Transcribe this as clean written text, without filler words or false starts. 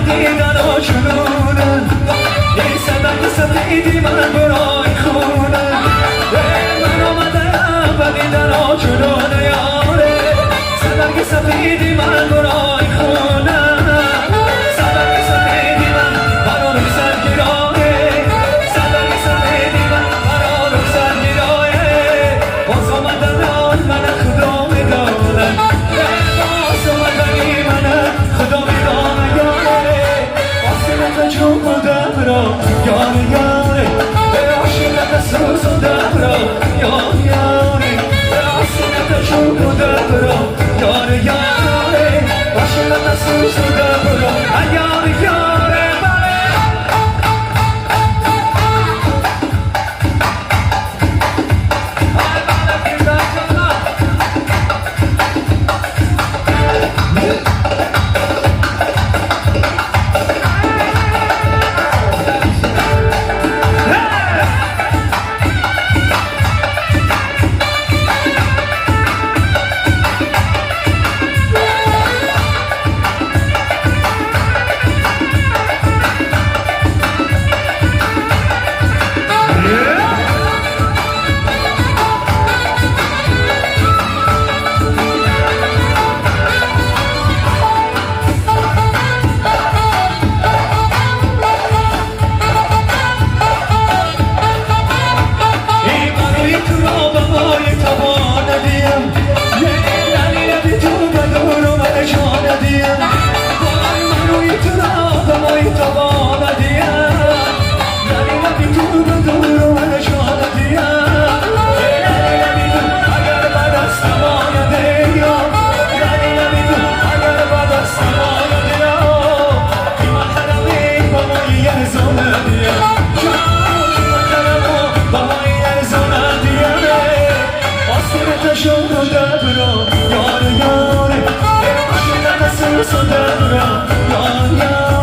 дидан ҷунуна, ин сабаби сафеди ман барои хона. Ман омадаам ба дидан ҷунуна, ёре, сабаби сафеди ман барои хона. Сабаби сафеди ман барои саргирое, сабаби сафеди ман барои саргирое. Боз омадан ман Худо медонад, боз омадани ман Худо медонад, ёре. Ошиқата ҷунудамро, ёре, ёре, ошиқата сӯзудамро, ёре, ёре, ошиқата ҷунудамро, ёре, ёре, ошиқата сӯзудамро.